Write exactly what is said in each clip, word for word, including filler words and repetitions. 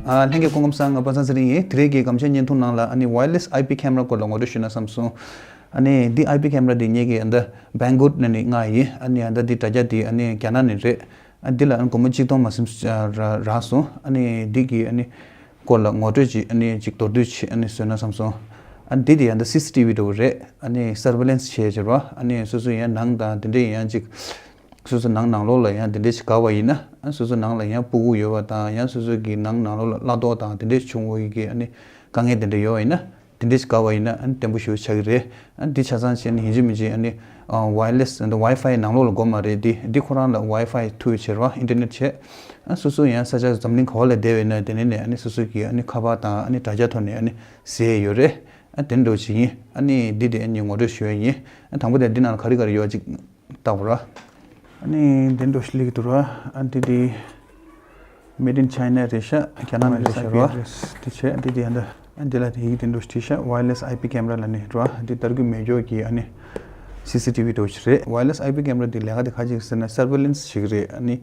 ཨ། ལྷན་རྒྱས་སྐུ་ཁམས་བཟང་། ང་པ་སངས་ཚེ་རིང་ཡིན། དེ་རིང་གི་སྒམ་ཆས་བརྙན་ཐུང་ནང་ལ་ཨ་ནི་ཝའི་ཡར་ལེ་སི་ཨའི་པི་ཁེམ་ར་སྐོར་ལ་ངོ་སྤྲོད་ཞུས་ན་བསམ་སོང་། ཨ་ནི་འདི་ཨའི་པི་ཁེམ་ར་འདི་ངེད་ཀྱི་ཨ་ནི་བྷེང་གོག་ནས་ནི་མངགས་ཡིན། ཨ་ནི་ཨ་ནི་འདི་དྲ་རྒྱ་འདི་ཨ་ནི་རྒྱ་ནག་ནས་རེད། ཨ་འདི་ལ་ཨ་ནི་སྒོར་མོ་གཅིག་སྟོང་མ་ཟིན་རག་སོང་། ཨ་ནི་འདི་གི་ཨ་ནི་སྐོར་ལ་ངོ་སྤྲོད་ཅིག་ཨ་ནི་ཅིག་མདོར་བསྡུས་ཅིག་ཨ་ནི་བཟོས་ན་བསམ་སོང་། ཨ་འདི་དེ་ཡང་ད་སི་སི་ཊི་ཝི་འདྲ་བོ་རེད། ཨ་ནི་སར་ཝེ་ལན་སི་བྱས་བྱས་རོ། ཨ་ནི་སོ་སོ་ཡང་ནང་དང་དེ་འདྲས་ཡང་ཅིག་སོ་སོ་ནང་ནང་ལོགས་ལ་ཡང་དེ་འདྲས་ཅིག་དགའ་བ་ཡིན་ན། ཨ་སོ་སོ་ནང་ལ་ཡང་སྤུ་གུ་ཡོད་པ་དང་ཡང་སོ་སོ་གི་ནང་ནང་ལོགས་ལ་གླ་དོག་དང་དེ་འདྲས་བྱུང་བ་ཡི་གི་ཨ་ནི་དཀའ་ངལ་དེ་འདྲས་ཡོད་པ་ཡིན་ན། དེ་འདྲས་ཅིག་དགའ་བ་ཡིན་ན་ཨ་ནི་བརྟན་པོ་ཞེ་པོ་ཆགས་ཀྱི་རེད། ཨ་འདི་ཆ་ཚང་བྱས་ནས་ཡིན་གཅིག་མིན་གཅིག་ཨ་ནི་ཝའི་ཡར་ལེ་སི་ཝའི་ཕའི་ནང་ལོགས་ལ་དགོས་མ་རེད། འདི་འདི་ཁོ་རང་ལ་ཝའི་ཕའི་ཐུག་བྱས་རོ། ཨིན་ཊར་ནེཊ་བྱས། ཨ་སོ་སོ་ཡང་ས་ཆ་འཛམ་གླིང་ག་བ་ལ་བསྡད་པ་ཡིན་ན་དེ་ནས་ནས་ཨ་ནི་སོ་སོ་གི་ཨ་ནི་ཁ་པར་དང་ཨ་ནི་དྲ་རྒྱ་ཐོག་ནས་ཨ་ནི་ཟེར་ཡོད་རེད། ཨ་དེ་འདྲ་ཅིག་ཡིན། ཨ་ནི་འདི་དེ་ཨ་ནི་ངོ་སྤྲོད་ཞུ་ཡ་ཡིན། ཨ་དང་པོ་དེ་འདི་ནང་ལ་ག་རེ་ག་རེ་ཡོད་ཅིག་བལྟ་བ་ར། ཨ་ནི་འདི་འདྲ་ཞིག་སླེབས་ཀྱི་འདུག་ར། ཨ་འདི་དེ་Made in China རེད་ཤག་རྒྱ་ནག་ནས་རེད་ཤག་ར། དེ་བྱས་འདི་དེ་ཡང་འདི་ཨ་འདི་ལ་དེ་ཡིག་དེ་འདྲ་ཞིག་བྲིས་ཤག་ཝའི་ཡར་ལེ་སི་ཨའི་པི་ཁེམ་ར་ལ་ནི་ར། འདི་ཏར་ཀི་མེ་ཇོར་གི་ཨ་ནི་སི་སི་ཊི་ཝི་འདྲ་ཞིག་རེད། ཝའི་ཡར་ལེ་སི་ཨའི་པི་ཁེམ་ར་འདི་ལས་ཀ་དེ་ག་ཅིག་ཟེར་ན་སར་ཝེ་ལན་སི་ཞིག་རེད། ཨ་ནི་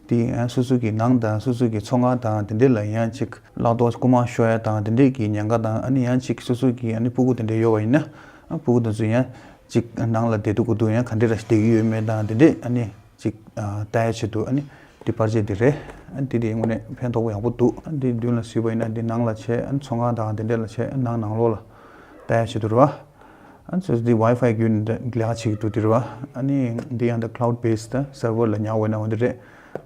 དེ་ཡང་སོ་སོ་གི་ནང་དང་སོ་སོ་གི་ཚོང་ཁང་དང་དེ་འདྲས་ལ་ཡང་ཅིག་གླ་དོག་རྐུ་མ་ཤོར་ཡ་དང་དེ་འདྲས་ཀྱི་ཉེན་ཁ་དང་། ཨ་ནི་ཡང་ཅིག་སོ་སོ་གི་ཨ་ནི་སྤུ་གུ་དེ་འདྲས་ཡོད་པ་ཡིན་ན། ཨ་སྤུ་གུ་དེ་ཚོ་ཡང་ཅིག་ནང་ལ་བསྡད་དུས་སྐབས་དུས་ཡང་ག་འདྲས་ར་ཞིག་བསྡད་ཀྱི་ཡོད་མེད་དང་དེ་འདྲས་ཨ་ནི་ཅིག་ཨ་ལྟ་ཡ་ཆེད་དུ་ཨ་ནི་འདི་པར་ཆས་འདི་རེད། ཨ་འདི་དེ་དངོས་གནས་ཕན་ཐོགས་པོ་ཡག་པོ་འདུག་ཨ་འདི་མདུན་ལ་གཟིགས་པ་ཡིན་ན་འདི་ནང་ལ་བྱས། ཨ་ནི་ཚོང་ཁང་དང་དེ་འདྲས་ལ་བྱས། ཨ་ནང་ནང་ལོགས་ལ་ལྟ་ཡ་ཆེད་དུ་རེད་བ། ཨ་ནི་སོ་སོ་འདི་ཝའི་ཕའི་བརྒྱུད་ནས་ལས་ཀ་བྱེད་ཀྱི་འདུག་དེ་རེད་བ། ཨ་ནི་འདི་ཡང་འདི་ཁ་ལའུ་ཌི་བེ་སི་ཌི་སར་ཝར་ལ་ཉར་བ་ཡིན་ན་འོ་འདི་རེད།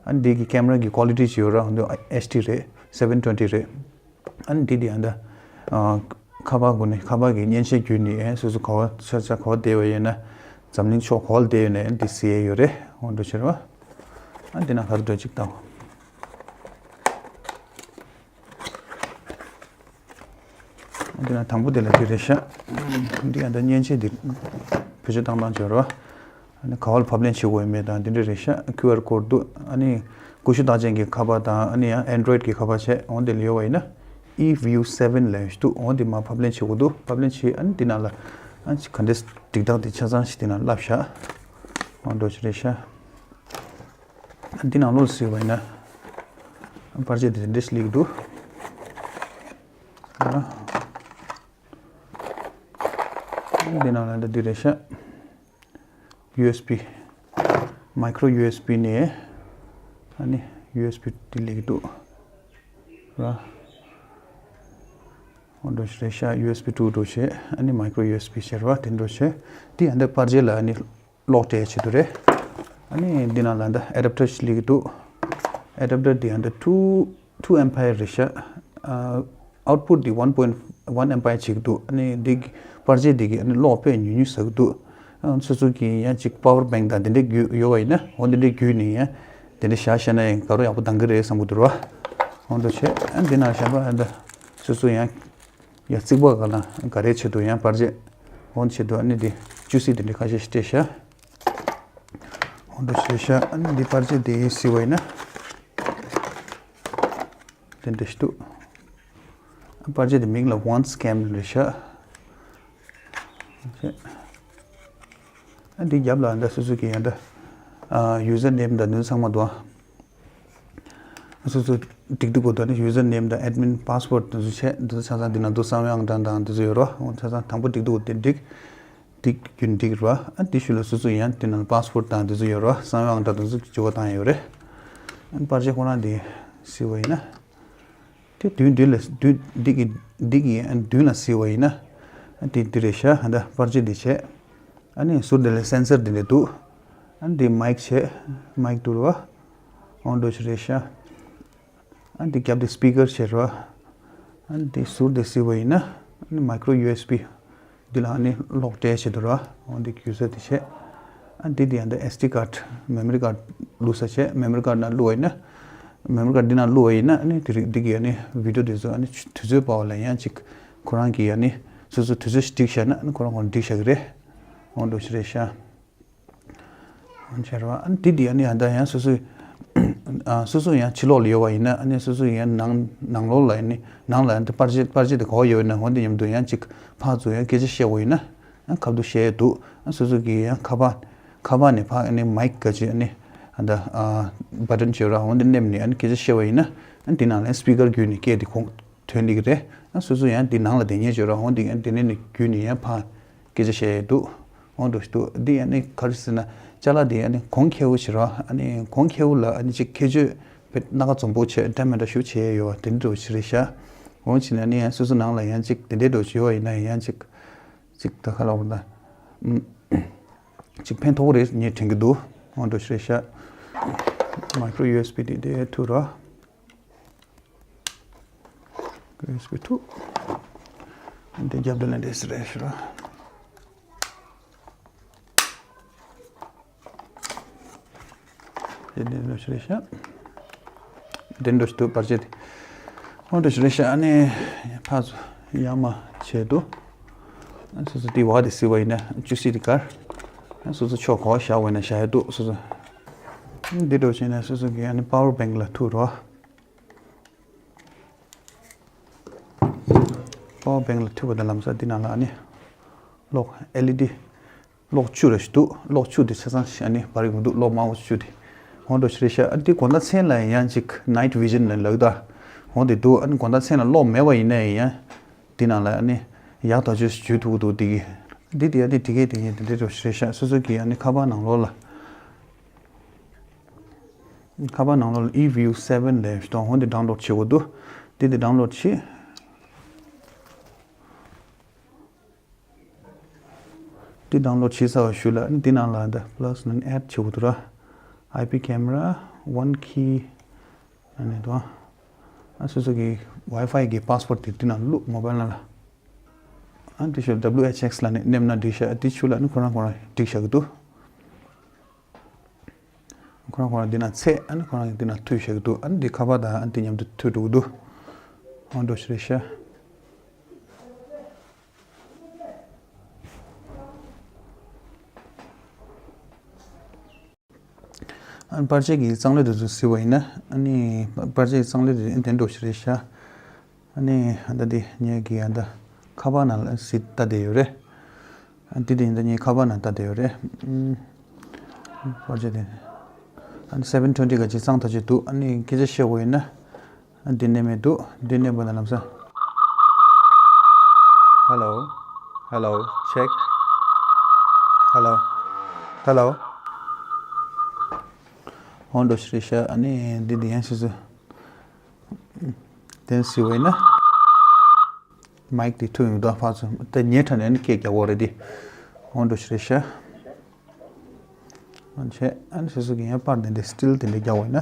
ཨ་ནི་འདི་གི་ཀེམ་ར་གི་ཀོ་ལི་ཊི་ཅིག་ཡོད་ར། འོ་འདི་ཨེཆ་ཌི་རེད། སེ་བེན་ཊུ་ཝེན་ཊི་རེད། ཨ་ནི་འདི་འདི་ཡང་འདི་ཨ་ཁ་པར་སྒོ་ནས་ཁ་པར་གི་མཉེན་ཆས་བརྒྱུད་ནས་ཨེ་སོ་སོ་ག་བ་ས་ཆ་ག་བ་བསྡད་པ་ཡིན་ན། འཛམ་གླིང་ཕྱོགས་ག་བ་ལ་བསྡད་ཡོད་ན་ཨེ་འདི་གཟིགས་ཡས་ཡོད་རེད། འོ་འདྲ་ཅིག་རེད་བ། ཨ་འདི་ན་ག་རེ་འདྲ་ཅིག་བལྟ། འདི་ན་དང་པོ་དེ་ལ་འདི་རེད་ཤག་འདི་ཡང་ད་མཉེན་ཆས་འདི་བེད་སྤྱོད་བཏང་སྟངས་བྱོས་རོགས། ཨ་ནི་ག་བ་ལ་ཕབ་ལེན་བྱེད་དགོས་ཡོད་མེད་དང་འདི་འདྲ་རེད་ཤག་ཁིའུ་ཨར་ཀོཌ་འདུག་ཨ་ནི་ཀུ་ཤུ་རྟགས་ཅན་གྱི་ཁ་པར་དང་ཨ་ནི་ཡང་ཨེན་ཌོ་རོ་ཡིཌ་གི་ཁ་པར་བྱས། འོ་འདི་ལ་ཡོད་པ་ཡིན་ན་ཨི་བྷི་ཡུ་སེ་བེན་ལབ་ཡོད་འདུག་འོ་འདི་མར་ཕབ་ལེན་བྱེད་དགོས་འདུག་ཕབ་ལེན་བྱས། ཨ་ནི་འདི་ནང་ལ་ཨ་ནི་ག་འདྲས་སྒྲིག་སྟངས་དེ་ཆ་ཚང་ཞིག་འདི་ནང་ལབ་ཤག་འོ་འདྲ་ཞིག་རེད་ཤག་འདི་ནང་ལོགས་སུ་ཡོད་པ་ཡིན་ན་པར་ཆས་དེ་འདྲ་ཞིག་སླེབས་འདུག་འདི་ནང་ལ་འདི་འདི་རེད་ཤག་ཡུ་ཨེས་བི། མའི་ཀྲོ་ཡུ་ཨེས་བི་ནས་ཨ་ནི་ཡུ་ཨེས་བི་འདི་སླེབས་འདུག་ར། འོ་འདྲ་ཞིག་རེད་ཤག་ཡུ་ཨེས་བི་ཊུ་འདྲ་ཞིག་ཨ་ནི་མའི་ཀྲོ་ཡུ་ཨེས་བི་ཟེར་བ་དེ་འདྲ་ཞིག་འདི་ཡང་འདི་པར་ཆས་ལ་ཨ་ནི་ལོག་སྤྲད་ཆེད་དུ་རེད། ཨ་ནི་འདི་ནང་ལ་འདི་ཨེ་ཌབ་ཊར་ཞིག་སླེབས་ཀྱི་འདུག་ཨེ་ཌབ་ཊར་འདི་ཡང་འདི་ཊུ་ཊུ་ཨེམ་པའེར་རེད་ཤག་ཨ་ཨའུཊ་པུཊ་འདི་ཝན་པོའིན་ཝན་ཨེམ་པའེར་བྱེད་ཀྱི་འདུག་ཨ་ནི་འདི་གི་པར་ཆས་འདི་གི་ཨ་ནི་གློག་དཔེ་ཉུང་ཉུང་ཟ་གི་འདུག་ཨ་སོ་སོ་གི་ཡང་ཅིག་པ་ཝར་བེང་དང་འདི་འདྲ་ཡོད་ཡོད་པ་ཡིན་ན་འོ་འདི་འདྲ་བརྒྱུད་ནས་ཡང་འདི་འདྲ་བཞག་བཞག་ན་ཡང་དགའ་རབ་ཡག་པོ་ལྡང་གི་རེད་བསམ་གི་འདུག་ར། འོ་འདུག་བྱས། ཨ་འདི་ནང་བཞག་པ་ཨ་འདི་སོ་སོ་ཡང་ཡ་རྩིག་པ་ག་ལ་ག་རེ་བྱེད་དུ་ཡང་པར་ཆས་འོང་བྱེད་དུ་ཨ་ནི་འདི་ཅུ་སི་འདི་འདྲ་ཁ་ཤས་ཤིག་སྤྲད་ཤག་འོ་འདུག་བྱས་ཤག་ཨ་ནི་འདི་པར་ཆས་འདི་གཟིགས་པ་ཡིན་ན་དེ་འདྲ་ཞིག་འདུག་པར་ཆས་འདི་མིང་ལ་ཝན་སི་ཀེམ་རེད་ཤག་ཨ་འདི་རྒྱབ་ལ་ཨ་འདི་སོ་སོ་གི་ཡ་འདི་ཨ་ཡུ་ཟར་ནེམ་དང་འདི་ཚོ་ཚང་མ་འདུག་ཨ། སོ་སོ་སྒྲིག་འདུག་གོ། ད་ནི་ཡུ་ཟར་ནེམ་དང་ཨེཌ་མིན་པ་སི་ཝར་ཌ་དེ་ཚོ་བྱས། དེ་ཚོ་ཆ་ཚང་འདི་ནང་དུ་གསང་བའི་ཨང་གྲངས་དང་དེ་ཚོ་ཡོད་རོ། འོ་ཆ་ཚང་དང་པོ་སྒྲིག་འདུག་གོ། དེ་འགྲིག་འགྲིག་རྒྱུན་འགྲིག་རོ། ཨ་དེ་ཤུལ་ལ་སོ་སོ་ཡང་དེ་ནང་པ་སི་ཝར་ཌ་དང་དེ་ཚོ་ཡོད་རོ། གསང་བའི་ཨང་གྲངས་དེ་ཚོ་འཇོག་པ་བཏང་ཡོད་རེད། ཨ་པར་ཆས་ཁོ་རང་དེ་གཟིགས་པ་ཡིན་ན། དེ་མདུན་མདུན་ལ་མདུན་འདི་གི་འདི་གི་མདུན་ལ་གཟིགས་པ་ཡིན་ན། ཨ་དེ་འདི་རེད་ཤག་ཨ་ད་པར་ཆས་འདི་བྱས། ཨ་ནི་ཟུར་འདི་ལ་སེན་སར་འདི་འདྲ་འདུག་ཨ་འདི་མའིག་བྱས། མའིག་འདུག་རོ། འོ་འདྲ་ཞིག་རེད་ཤག་ཨ་འདི་རྒྱབ་འདི་སི་པི་ཀར་བྱས་རོ། ཨ་འདི་ཟུར་འདི་གཟིགས་པ་ཡིན་ན་ཨ་ནི་མའི་ཀྲོ་ཡུ་ཨེས་བི་འདི་ལ་ཨ་ནི་གློག་སྤྲད་བྱེད་དུ་རོ། འོ་འདི་ཡུ་ཟར་འདི་བྱས། ཨ་འདི་འདི་ཡང་འདི་ཨེས་ཌི་ཀར་ཌི་མེ་མོ་རི་ཀར་ཌི་བླུགས་ས་བྱས། མེ་མོ་རི་ཀར་ཌི་ནང་བླུགས་པ་ཡིན་ན། མེ་མོ་རི་ཀར་ཌི་འདི་ནང་བླུགས་པ་ཡིན་ན་ཨ་ནི་དེ་རིང་འདི་གི་ཨ་ནི་བི་ཌི་ཡོ་འདི་ཚོ་ཨ་ནི་དུས་ཚོད་པ་བ་ལ་ཡང་ཅིག་ཁོ་རང་གི་ཨ་ནི་སོ་སོ་དུས་ཚོད་ཞིག་སྒྲིག་བཞག་ན་ཨ་ནི་ཁོ་རང་ཁོ་རང་སྒྲིག་བཞག་གི་རེད། འོ་འདྲ་ཞིག་རེད་ཤག་འོ་བྱས་རོ། ཨ་ནི་དེ་དེ་ཨ་ནི་ཨ་ད་ཡང་སོ་སོའི་ཨ་སོ་སོ་ཡང་ཕྱི་ལོགས་ལ་ཡོད་པ་ཡིན་ན་ཨ་ནི་སོ་སོ་ཡང་ནང་ནང་ལོགས་ལ་ཨ་ནི་ནང་ལ་ཨ་ནི་པར་ཆས་པར་ཆས་དེ་ག་པར་ཡོད་ན་འོ་འདི་མཉམ་དུ་ཡང་ཅིག་ཕར་ཚུར་ཡང་སྐད་ཆ་བཤད་དགོས་ཡིན་ན་ཨ་ཁ་ཐུག་བཤད་ཡས་འདུག་ཨ་སོ་སོ་གི་ཡང་ཁ་པར་ཁ་པར་ནས་ཕར་ཨ་ནི་མའིག་ག་ཅིག་ཨ་ནི་ཨ་ད་ཨ་བ་ཊན་བྱས་ར་འོ་འདི་མནན་ནས་ཨ་ནི་སྐད་ཆ་བཤད་པ་ཡིན་ན། ཨ་འདི་ནང་ལ་སི་པི་ཀར་བརྒྱུད་ནས་སྐད་དེ་གོ་ཐོན་ལེ་གི་རེད། ཨ་སོ་སོ་ཡང་འདི་ནང་ལ་བསྡད་ཉན་བྱོས་ར། འོ་འདི་ཡང་དེ་ནས་ནི་བརྒྱུད་ནས་ཡང་ཕར་སྐད་ཆ་བཤད་ཡས་འདུག་འོ་འགྲོ་ཞིག་འདུག་འདི་ཡང་ནི་ག་རེ་ཟེར་ན། ཅ་ལག་འདི་ཡང་ནི་གོང་ཁེ་པོ་བྱེད་ར། ཨ་ནི་གོང་ཁེ་པོ་ལ་ཨ་ནི་ཅིག་ཁྱད་ཆོས་དཔེ་སྣ་ཁ་འཛོམས་པོ་བྱས་འདྲ་མི་འདྲ་ཞིག་བྱས་ཡོད་པ་དེ་འདྲ་ཞིག་རེད་ཤག་འོ་བྱས་ནས་ནི་ཡང་སོ་སོ་ནང་ལ་ཡང་ཅིག་དེ་འདྲ་འདྲ་ཞིག་ཡོད་པ་ཡིན་ན་ཡང་ཅིག་ཅིག་ད་ག་ལབ་དགོས་རེད་ད། ཅིག་ཕན་ཐོགས་རེད་ངས་དྲན་གྱི་འདུག་འོ་འདྲ་ཞིག་རེད་ཤག་མའི་ཀྲོ་ཡུ་ཨེས་བི་འདི་འདི་ཐུག་ར། ཡུ་ཨེས་བི་ཐུག་འདི་རྒྱབ་ཏུ་ལེན་འདྲེས་རེད་ཤག་འདི་འདྲ་ཞིག་རེད་ཤག་འདི་འདྲ་ཞིག་འདུག་པར་ཆས་དེ། འོ་འདྲ་ཞིག་རེད་ཤག་ཨ་ནི་ཕར་ཚུར་ཡར་མར་བྱས་འདུག་སོ་སོ་དེ་བ་དེ་སི་བ་ཡིན་ན་བཅུ་སི་དེ་གར། སོ་སོ་ཕྱོགས་ག་བ་བཞག་པ་ཡིན་ན་བཞག་ཡ་འདུག་སོ་སོ། འདི་འདྲ་བྱས་ནས་སོ་སོ་གི་ཨ་ནི་པ་ཝར་བེང་ལ་ཐུག་རོགས། པ་ཝར་བེང་ལ་ཐུག་པ་དང་ལམ་སང་འདི་ནང་ལ་ཨ་ནི་གློག་ཨེལ་ཨི་ཌི་གློག་བཅུ་རེ་ཞིག་འདུག་གློག་བཅུ་དེ་ཆ་ཚང་ཞིག་ཨ་ནི་བར་གྱི་འདུག་གློག་དམར་པོ་བཅུ་དེ། འོ་འདྲ་ཞིག་རེད་ཤག་ཨ་འདི་དགོང་དག་མཚན་ལ་ཡང་ཅིག་ནའིཊ་བི་ཞན་ལ་ལབ་ད། འོ་དེ་འདུག་ཨ་ནི་དགོང་དག་མཚན་ལ་གློག་མེད་པ་ཡིན་ན་ཡང་འདི་ནང་ལ་ཨ་ནི་ཡག་ཐག་ཆོད་ཞིག་འཇུ་ཐུབ་ཀྱི་འདུག་འདི་གི་འདི་དེ་ཨ་ནི་དེ་གས་དེ་གས་དེ་འདྲ་འདྲ་ཞིག་རེད་ཤག་སོ་སོ་གི་ཨ་ནི་ཁ་པར་ནང་ལོགས་ལ། ཁ་པར་ནང་ལོགས་ལ་ཨི་བྷི་ཡུ་སེ་བེན་ལབ་ཞིག་འདུག་འོ་འདི་ཌའུན་ལོཌ་བྱེད་དགོས་འདུག་འདི་འདི་ཌའུན་ལོཌ་བྱེད། འདི་ཌའུན་ལོཌ་བྱེད་ཚར་བ་ཞུ་ལ་ཨ་ནི་འདི་ནང་ལ་འདི་པ་ལ་སི་ནང་ཨེཌ་བྱེད་དགོས་འདུག་ར། ཨའི་པི་ཀེ་མ་ར་ཝན་ཁི་ཨ་ནི་དང་། ཨ་སོ་སོ་གི་ཝའི་ཕའི་གི་པ་སི་ཝར་ཌི་དེ་འདི་ནང་བླུགས་མོ་བྷལ་ནང་ལ། ཨ་འདི་ཞུ་ཌབ་ལུ་ཨེཆ་ཨེག་སི་ལ་ནི་མནན་ན་འགྲིག་ཤག་འདི་ཞུ་ལ་ཨ་ནི་ཁོ་རང་ཁོ་རང་འགྲིག་ཤག་གི་འདུག་ཁོ་རང་ཁོ་རང་འདི་ན་ཚད་ཨ་ནི་ཁོ་རང་འདི་ན་མཐུད་བཞག་གི་འདུག་ཨ་ནི་འདི་ཁ་པར་དང་ཨ་ནི་འདི་མཉམ་དུ་མཐུད་འགྲོ་གི་འདུག་ཨ་འགྲོ་ཞིག་རེད་ཤག་ཨ་ནི་པར་ཆས་ཀྱི་གཙང་ལོས་དེ་ཚོ་གཟིགས་པ་ཡིན་ན་ཨ་ནི་པར་ཆས་ཀྱི་གཙང་ལོས་དེ་དེ་འགྲོ་ཞིག་རེད་ཤག་ཨ་ནི་ཨ་ད་འདི་ངས་ཀྱི་ཨ་ད་ཁ་པར་ནང་ལ་གཟིགས་ལྟ་བསྡད་ཡོད་རེད། ཨ་འདི་དེ་ཡིན་ད་ངས་ཁ་པར་ནང་ལྟ་བསྡད་ཡོད་རེད། ཨུམ། པར་ཆས་དེ། ཨ་ནི་སེ་བེན་ཊུ་ཝེན་ཊི་ག་ཅིག་གཙང་ཐག་ཆོད་འདུག་ཨ་ནི་སྐད་ཆ་བཤད་དགོས་ཡིན་ན། ཨ་འདི་ནས་མི་འདུག་འདི་ནས་བུ་ན་ལམ་སང་། Hello. Hello. Check. Hello. Hello. འོ་འགྲོ་ཞིག་རེད་ཤག་ཨ་ནི་འདི་འདི་ཡང་སོ་སོ། དེ་ཟེར་བས་ན། མའིག་དེ་ཐུག་ཡོང་དུས་ཕར་ཚུར་དེ་ཉེ་དྲགས་ནས་ནི་སྐད་རྒྱག་དགོས་རེད་དེ། འོ་འགྲོ་ཞིག་རེད་ཤག་ཨ་ནི་བྱས་ཨ་ནི་སོ་སོ་གི་ཡང་པར་དེ་འདྲ་སི་ཊིལ་དེ་འདྲ་རྒྱག་དགོས་ཡིན་ན།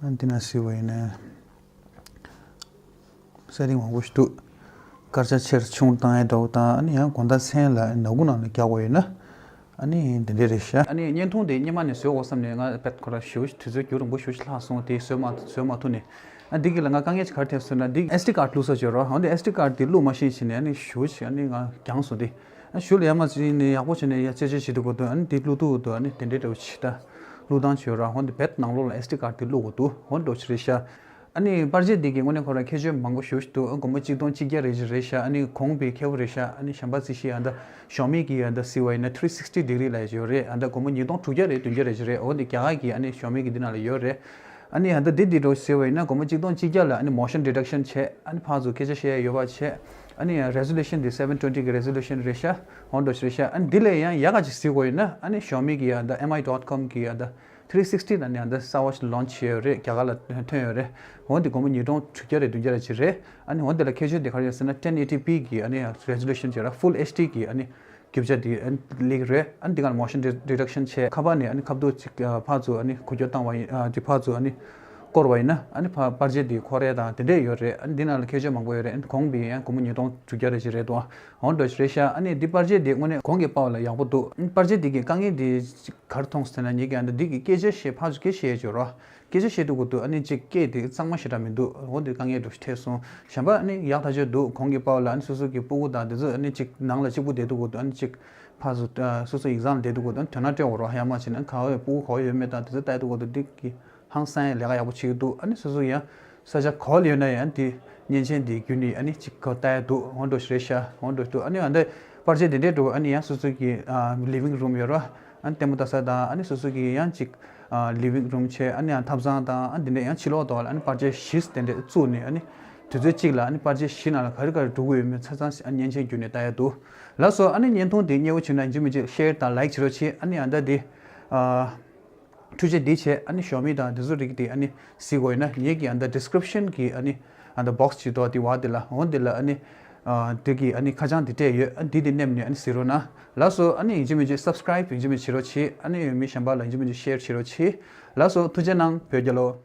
ཨ་འདི་ན་ཟེར་བ་ཡིན་ན། སེ་ཊིང་མང་པོ་ཞིག་འདུག་དཀར་ཆ་ཆེར་ཆུང་བཏང་ཡས་འདྲ་བོ་དང་ཨ་ནི་ཡང་དགོང་དག་མཚན་ལ་ནག་ཁུང་ནང་ལ་རྒྱག་དགོས་ཡོད་ན། ཨ་ནི་འདི་འདྲ་རེད་ཤག་ཨ་ནི་བརྙན་ཐུང་དེ་སྔོན་མ་ནས་བཟོ་དགོས་བསམ་ནས་ང་དཔེ་ཁོ་ར་ཞེ་པོ་ཞིག་དུས་ཚོད་རྒྱུན་རིང་པོ་ཞེ་པོ་ཞིག་ལྷག་སོང་། དེ་བཟོ་མ་བཟོ་མ་ཐུབ་ནས། ཨ་འདི་གི་ལ་ང་དཀའ་ངལ་ཅིག་ག་རེ་ཐེབས་སོང་ན་འདི་ཨེས་ཌི་ཀར་བླུགས་ས་བྱོས་རོགས། འོན་ཏེ་ཨེས་ཌི་ཀར་དེ་བླུགས་མ་ཤེས་བྱས་ནས་ཨ་ནི་ཞེ་པོ་ཞིག་ཨ་ནི་ང་རྒྱང་སོང་སྟེ། ཨ་ཞུ་ལ་ཡ་མ་ཅིག་ནི་ཡག་པོ་བྱས་ནས་ཡ་ཅེ་ཅེ་བྱེད་དུས་གོ་དུས་ཨ་ནི་དེ་འདྲའི་འདྲ་བོ་ཅིག་ད་བླུགས་སྟངས་བྱོས་ར། འོན་ཏེ་བེད་ནང་ལོགས་ལ་ཨེས་ཌི་ཀར་དེ་བླུགས་དགོས་འདུག་འོན་འགྲོ་ཅི་རེད་ཤག་ཨ་ནི་པར་ཆས་འདི་གི་དངོས་གནས་ཁོ་རང་ཁྱད་ཆོས་མང་པོ་ཞེ་པོ་ཞིག་འདུག་ཨ་སྒོར་མོ་གཅིག་སྟོང་གཅིག་བརྒྱ་རེ་ཞིག་རེད་ཤག་ཨ་ནི་གོང་པའི་ཁེ་པོ་རེད་ཤག་ཨ་ནི་གཞན་པ་ཅིག་ཤི་ཡ་ད་ཞའོ་མི་གི་ཡ་ད་ཟེར་བ་ཡིན་ན་ཐི་རི་སིག་སི་ཊི་ཌི་གྷི་རི་ལབ་ཡ་ཅིག་ཡོད་རེད། ཨ་ད་སྒོར་མོ་ཉིས་སྟོང་དྲུག་བརྒྱ་རེད་བདུན་བརྒྱ་རེ་ཞིག་རེད། འོ་འདི་རྒྱ་གར་གི་ཨ་ནི་ཞའོ་མི་གི་འདི་ནང་ལ་ཡོད་རེད། ཨ་ནི་ད་འདི་འདི་འདྲ་ཟེར་བ་ཡིན་ན་སྒོར་མོ་གཅིག་སྟོང་གཅིག་བརྒྱ་ལ་ཨ་ནི་motion detection བྱས། ཨ་ནི་ཕར་ཚུར་སྐད་ཆ་བཤད་ཡ་ཡོད་པ་བྱས། ཨ་ནི་ཡང་resolution འདི་seven twenty གི་resolution རེད་ཤག་འོ་འདྲ་ཞིག་རེད་ཤག་ཨ་ནི་འདི་ལས་ཡང་ཡག་ག་ཅིག་གཟིགས་དགོས་ཡིན་ན་ཨ་ནི་ཞའོ་མི་གི་ཡ་ད་ཨེམ་ཨའི་ཌོཊ་ཀོམ་གི་ཡ་ད་three sixty ལ་ནི་ཡ་ད་གསར་བ་ཞིག་launch བྱས་ཡོད་རེད། རྒྱ་གར་ལ་ཐོན་ཡོད་རེད། འོ་འདི་སྒོར་མོ་ཉིས་སྟོང་དྲུག་བརྒྱ་རེད་བདུན་བརྒྱ་རེད་ཅིག་རེད། ཨ་ནི་འོ་འདི་ལ་ཁྱད་ཆོས་འདི་ག་རེ་ཡོད་ཟེར་ན་ten eighty p གི་ཨ་ནི་resolution བྱས་ར། Full H D གི་ཨ་ནི་རྒྱུ་ཆ་དེ་ཨ་ནི་སླེབས་རེད། ཨ་ནི་འདི་ག་ལ་motion detection བྱས། ཁ་པར་ནས་ཨ་ནི་ཁ་ཐུག་ཅིག་ཨ་ཕར་ཚུར་ཨ་ནི་འགུལ་སྐྱོད་བཏང་བ་ཡིན་ཨ་ཅིག་ཕར་ཚུར་ཨ་ནི་བསྐོར་བ་ཡིན་ན་ཨ་ནི་ཕ་པར་ཆས་དེ་འཁོར་ཡས་དང་དེ་འདྲས་ཡོད་རེད། ཨ་ནི་འདི་ནང་ལ་ཁྱད་ཆོས་མང་པོ་ཡོད་རེད། ཨ་ནི་གོང་པའི་ཡང་སྒོར་མོ་ཉིས་སྟོང་དྲུག་བརྒྱ་རེ་ཞིག་རེད་དོ། འོ་འདྲ་ཞིག་རེད་ཤག་ཨ་ནི་འདི་པར་ཆས་དེ་དངོས་གནས་གོང་གི་པར་ལ་ཡག་པོ་འདུག་ཨ་ནི་པར་ཆས་དེ་གི་དཀའ་ངལ་དེ་ག་རེ་མཐོང་ཟེར་ན་ངེད་ཀྱི་ཨ་ནི་འདི་གི་སྐད་ཆ་བཤད་ཕར་ཚུར་སྐད་བཤད་ཡས་ཅིག་ཡོད་རེད། སྐད་ཆ་བཤད་དུས་གོ་དུས་ཨ་ནི་གཅིག་སྐད་དེ་གཙང་མ་ཞེ་དྲག་མི་འདུག་འོ་དེ་དཀའ་ངལ་འདྲ་ཞིག་འཕྲད་སོང་། གཞན་པ་ཨ་ནི་ཡག་ཐག་ཆོད་འདུག་གོང་གི་པར་ལ་ཨ་ནི་སོ་སོ་གི་ཕྲུ་གུ་དང་དེ་ཚོ་ཨ་ནི་གཅིག་ནང་ལ་གཅིག་པུ་བསྡད་དུས་གོ་དུས་ཨ་ནི་གཅིག་ཕར་ཚུར་ཨ་སོ་སོ་ཨེག་ཛམ་བསྡད་དུས་གོ་དུས་ཨ་ནི་དོ་སྣང་སྤྲད་འོ་རོགས། ཡང་མ་བྱས་ན་ག་བའི་ཕྲུ་གུ་ག་བ་ཡོད་མེད་དང་དེ་ཚོ་ལྟ་དུས་གོ་དུས་འདི་གི་ཧང་སང་ཡ་ལས་ཀ་ཡག་པོ་བྱེད་ཀྱི་འདུག་ཨ་ནི་སོ་སོ་ཡང་ས་ཆ་ག་བ་ལ་ཡོད་ན་ཡང་དེ་མཉེན་ཆས་འདི་བརྒྱུད་ནས་ཨ་ནི་གཅིག་ག་བ་ལྟ་ཡ་འདུག་འོ་འདྲ་ཞིག་རེད་ཤག་འོ་འདྲ་འདུག་ཨ་ནི་ཨ་འདི་པར་ཆས་དེ་འདྲས་འགྲོ་ཨ་ནི་ཡང་སོ་སོ་གི་ཨ་ལི་ཝིང་རུམ་ཡོད་ར། ཨ་ནི་ལྟད་མོ་ལྟ་ས་དང་ཨ་ནི་སོ་སོ་གི་ཡང་གཅིག་ཨ་ལི་བིང་རུམ་བྱས། ཨ་ནི་ཡང་ཐབ་ཚང་དང་ཨ་འདི་འདྲ་ཡང་ཕྱི་ལོགས་ཐོག་ལ་ཨ་ནི་པར་ཆས་བཞི་དེ་འདྲ་བཙུགས་ནས། ཨ་ནི་དུས་ཚོད་གཅིག་ལ་ཨ་ནི་པར་ཆས་བཞི་ནང་ལ་ག་རེ་ག་རེ་འགྲོ་གི་ཡོད་མེད་ཆ་ཚང་ཨ་ནི་མཉེན་ཆས་བརྒྱུད་ནས་ལྟ་ཡ་འདུག། ལགས་སོ། ཨ་ནི་བརྙན་ཐུང་དེ་མཉེས་པོ་བྱུང་ན་ཡིན་གཅིག་མིན་གཅིག་ཤེར་དང་ལའིག་བྱེད་རོགས་གྱིས། ཨ་ནི་ཨ་ད་དེ་ཨ་འཕྲུལ་ཆས་འདི་བྱས། ཨ་ནི་ཞོ་མི་དང་དེ་ཚོ་རིགས་དེ་ཨ་ནི་གཟིགས་དགོས་ཡོད་ན། ངེད་ཀྱི་ཨ་ད་ཌི་སི་ཀི་རིབ་ཤན་གྱི་ཨ་ནི་ཨ་ད་བོག་སི་ཅིག་འདུག། དེ་བར་དེ་ལ་འོ་དེ་ལ་ཨ་ནི་ཨ་དེ་གི་ཨ་ནི་ཁ་བྱང་དེ་སྤྲད་ཡོད། ཨ་འདི་དེ་མནན་ནས་ཨ་ནི་གཟིགས་རོགས་གནང་། ལགས་སོ། ཨ་ནི་ཡིན་གཅིག་མིན་གཅིག་སབ་སི་ཀི་རབ་ཡིན་གཅིག་མིན་གཅིག་བྱེད་རོགས་གྱིས། ཨ་ནི་མི་གཞན་པ་ལ་ཡིན་གཅིག་མིན་གཅིག་ཤེར་བྱེད་རོགས་གྱིས། ལགས་སོ། ཐུགས་རྗེ་གནང་། བོད་རྒྱལ་ལོ།